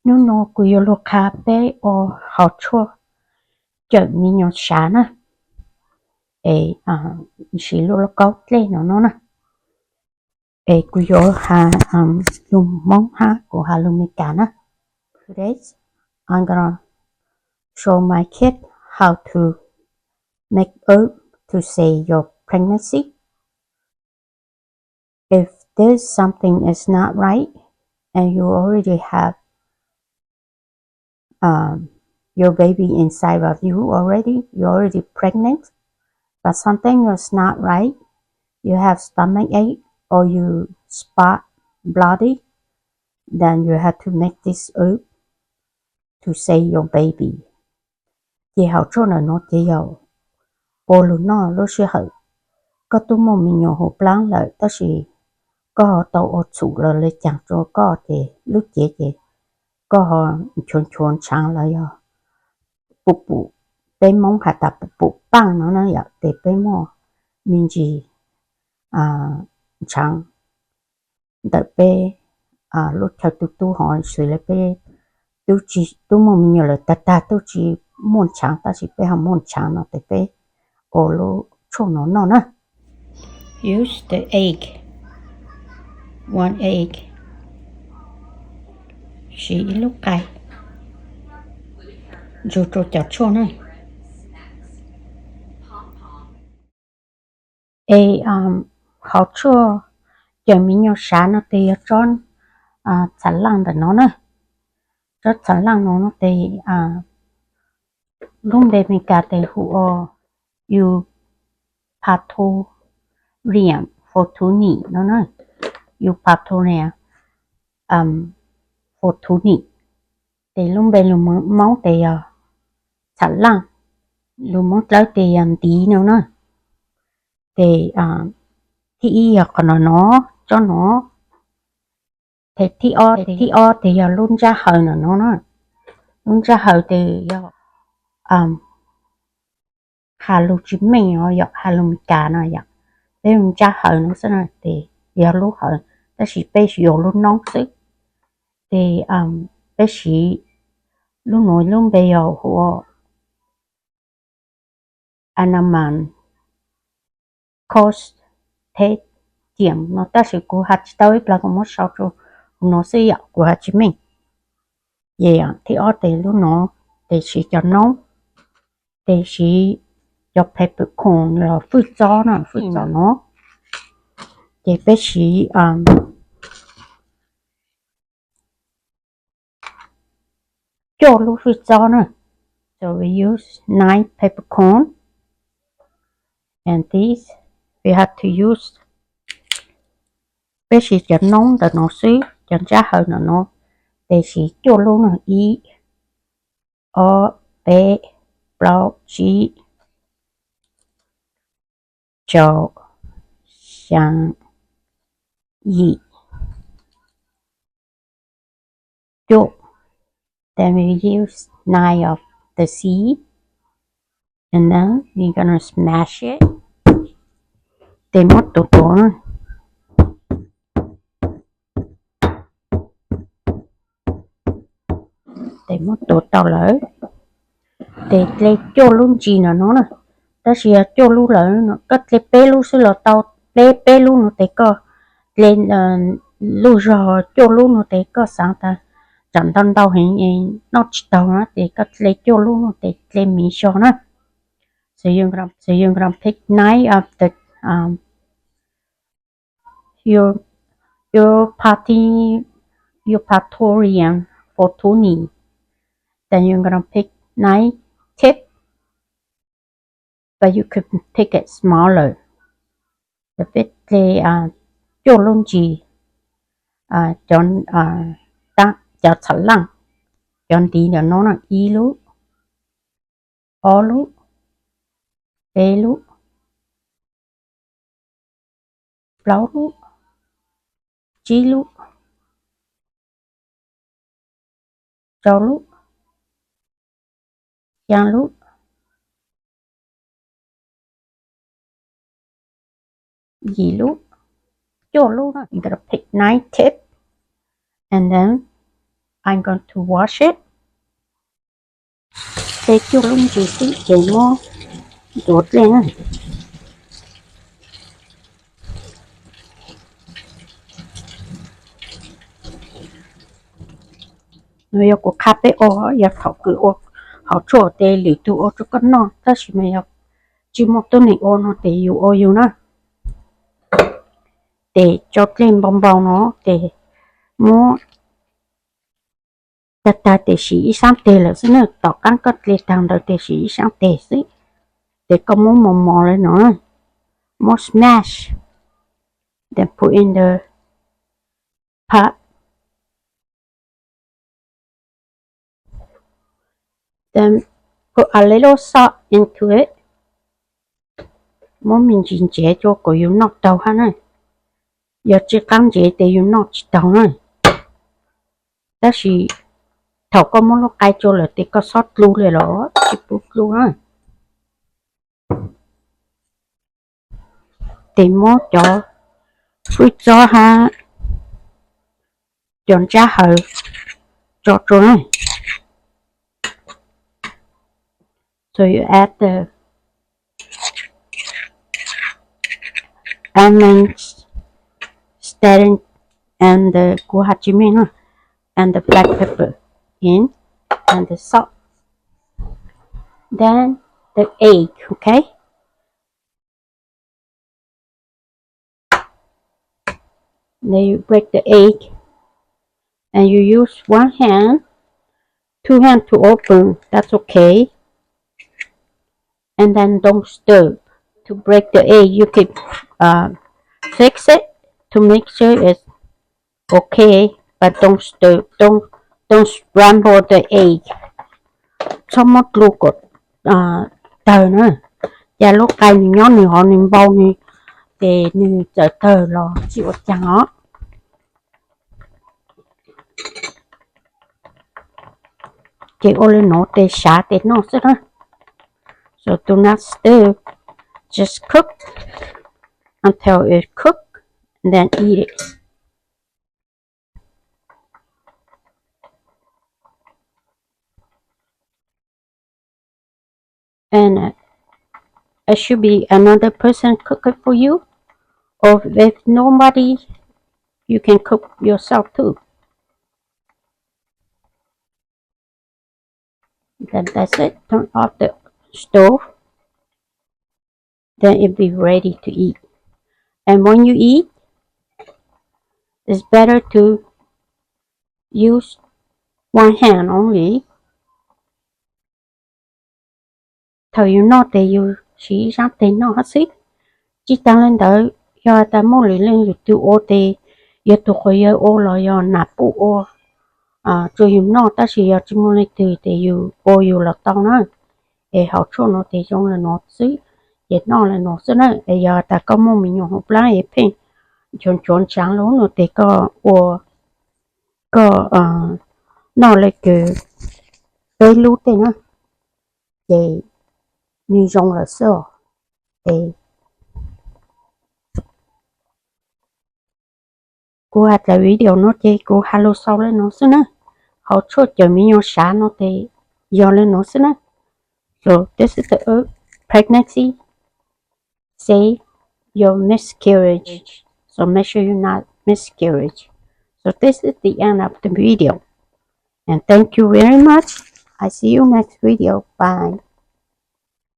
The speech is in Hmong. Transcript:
Hnub no kuv yuav lug qha peb ua hauv tshuaj cawm me nyuam sav na, es siv lub lauj kaub dlej no no na. Es kuv yuav has lug Hmoob hab kuv has lug Meskas na. Today, I'm gonna show my kid how to make oath to say your pregnancy. If there's something is not right and you already have um, your baby inside of you already, you're already pregnant, but something is not right, you have stomach ache or you spot bloody, then you have to make this oath to save your baby. Ces hauv tshuaj ntawm no ces yog ua lug noj lub sij hawm koj tub muaj me nyuam huv plaab lawm tab sis koj ho tau ua txhum los le caag rua koj ces lub cev ces koj ho nchuav nchuav ntshaav los yog pum pum, peb Moob has tas pum pum paaj no na yom, ces peb muaj me ntsis ntshaav ntawm peb lub chaw tu tub hov xws le peb tub tsi, tub muaj me nyuam lawm tag tag tub tsi muaj ntshaav tab sis peb ho muaj ntshaav no ces peb ua lub tshuaj no noj na. Use the egg, one egg, siv ib lub qai ntsug rua cov tshuaj na. Es hauv tshuaj cawm me nyuam sav no tes yog tsob txham laaj ntawm no na. Tsob txham laaj no no tes lub npe Meskas tes hu ua Eupatorium fortunei no na. Eupatorium fortunei, tes lub npe lug Moob tes yog txham laaj, lug Moob Dlawb tes yog ntiv no na. Tes thib ib yog qhov no no, tsob no. Tes thib ob, tes thib ob tes yog lub ntsab haws no no na. Lub ntsab haws tes yog has lug tsis meej os yom, has lug Meskas no yom, peb lub ntsab haws no xwb na tes yog lub haws, tab sis peb yuav lub noob xwb. Tes peb siv lub nuav lub npe yog hu ua Almond Cotton no tab sis kuv has tsis tau ib plag kuv muab sau rua huv no xwb yom, kuv has tsis meej. Ces thib ob tes lub no, tes siv cov noob, tes siv cov peppercorn los fwj txob na, fwj txob no. Ces peb siv cuaj lub fwj txob na. So we use nine peppercorn and this we have to use, peb siv cov noob ntawm no xwb, cov ntsab haws ntawm no, tes siv cuaj lub na, ib, ob, peb, plaub, tsib, rau, xyaa, yim, cuaj. Then we use nine of the seed, and then we're gonna smash it. Tes muab tuav tuav, tes muab tuav tau lawm. Tes tle cuaj lub ntsis no no na, tab sis yog cuaj lub lawm no koj tle peb lub xwb los tau. Peb, peb lub no tes koj tle luj zog cuaj lub no tes koj xaav tas tsam ntau ntau heev noj tsis taug na ces koj tle cuaj lub no tes tle miv zog na. So you're gonna pick nine of the Eupatorium fortunei. Then you're gonna pick nine tip, but you could pick it smaller. Peb tle cuaj lub ntsis, cov, cov txham laaj, cov ntiv ntawm no na, ib lub, ob lub, peb lub, plaub lub, tsib lub, rau lub, xyaa lub, yim lub, cuaj lub na. You're gonna pick nine tip, and then I'm going to wash it. Tej cuaj lub ntsis xwb ces muab ntxuav dlej na. No yog kuv qha peb ua, yog thaum kws ua hauv tshuaj tes lwm tug ua rua koj noj, tab sis mas yog tsis muaj tuab neeg ua no tes yus ua yus na. Tes tso dlej npau npau no tes muab tag tag tes siv ib sab teg lawm xwb na, tom qaab koj dlej tag ntawd tes siv ib sab teg xwb. Tes koj muab mos mos le no, muab smash, then put in the pot. Then put a little salt into it. Muab me ntsis ntsev rua kom yus noj taug hab na. Yog tsis qaab ntsev tes yus noj tsis taug na. Tab sis thaum koj muab lub qai rua lawm tes koj xob dlu le los tsis pub dlu na. Tes muab cov fwj txob hab cov ntsab hawv tso rua na. So you add the almonds, staring, and the, kuv has tsis meej na, and the black pepper in, and the salt. Then the egg, okay? Then you break the egg and you use one hand, two hand to open, that's okay. And then don't stir. To break the egg, you can uh, fix it to make sure it's okay, but don't stir, don't, don't scramble the egg. Txhob muab dlu kom tawg na. Ces lub qai nws nyob nws hov nws npau nws, ces nws txawm tawg los tsis ua caag os. Ces ua le nuav tes sav tes noj xwb na. So do not stir. Just cook until it cook, then eat it. And uh, it should be another person cooking for you. Or if nobody, you can cook yourself too. Then that's it. Turn off the stove. Then it'll be ready to eat. And when you eat, it's better to use one hand only. Thaum yus noj tes yus siv ib sab teg noj hab xwb. Tsis taag le ntawd, yog has tas muaj lwm leej lwm tug ua tes, yog tug quas yawg ua los yog nam puj ua rua yus noj, tab sis yog tsis muaj leej twg tes yus ua yus los tau na. Es hauv tshuaj nuav tes zoo le nuav xwb, ces noj le nuav xwb na. Es yog has tas koj muaj me nyuam hauv plab es pheej nchuav nchuav ntsaav lug nuav tes koj ua, koj noj le kws peb lub tej na, ces nwg zoo lawm xwb os. Es kuv has tas video nuav ces kuv has lug xaus le nuav xwb na. Hauv tshuaj cawm me nyuam sav nuav tes yog le nuav xwb na. So this is the pregnancy, save your miscarriage. So make sure you not miscarriage. So this is the end of the video. And thank you very much. I see you next video. Bye.